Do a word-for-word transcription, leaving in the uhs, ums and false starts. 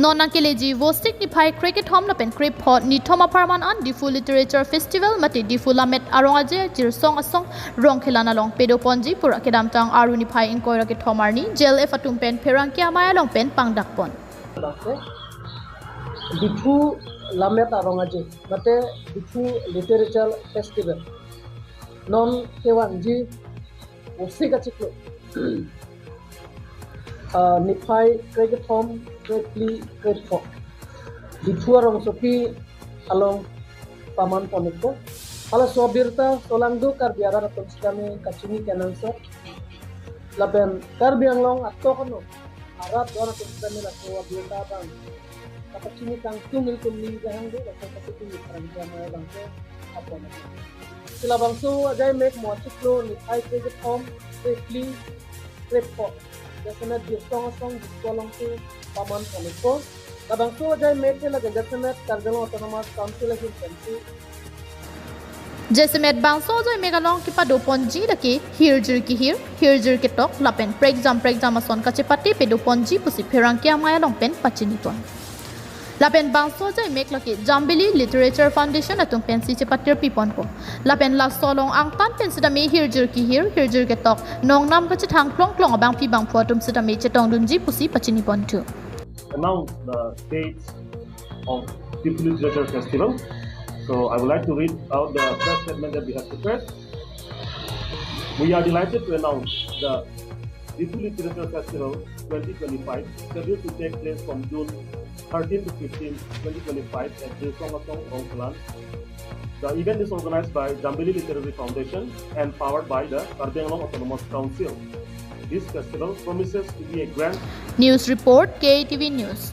Non nangkeleji Vosik niphai krekethom lapen krepho nithom apharman an Diphu Literature Festival mate Diphu Lammet Arong Aje Jirsong Asong Rongkhelan along pedoponji pura kedamtang Aru niphai ingkoi ra kethom arni J L F atum pen pherangke amei along pen pangdakpon. Diphu Lammet Arong Aje mate Diphu Literature Festival non kevangji Vosik achiklo, ah, niphai krekethom, krephli, krepho Diphu arongsopi along paman ponpo. Halaso abirta solangdo Karbi arat atum sitame kachini kenangsot. Lapen Karbi Anglong atok ano arat arat atum sitame laso abirta abang kapachini kangtung ilitum ning jahang do, laso kapachini pherangke amei abang ke apon. Si labangso ajaimek mo achiklo niphai krekethom, krephli, krepho Jasemet Jirsong Asong Diphu along si paman ponpo. Labangso ajaimek ke lake jasemet Karbi Anglong Autonomous Council ahin pensi. Jasemet bangso ajaimek along kepadoponji lake hirjir kehir, hirjir ketok lapen prekjam prekjam ason kachepate pedoponji pusi pherangke amei along pen pachinipon. Lapen bangso ajaimek lake Jambili Literature Foundation atum pensi chepatirpiponpo. Lapen laso along angtan pen sitame hirjir kehir, hirjir ketok nongnam kachethang klongklong abangpi bangphu atum sitame chetongdunji pusi pachinipon thu. Announce the dates of Diphu Literature Festival. So I would like to read out the press statement that we have prepared. We are delighted to announce the Diphu Literature Festival twenty twenty-five, scheduled to take place from June thirteen to fifteen, twenty twenty-five at Jirsong Asong, Rongkhelan. The event is organized by Jambili Literary Foundation and powered by the Karbi Anglong Autonomous Council. This festival promises to be a grand News report, K A T V News.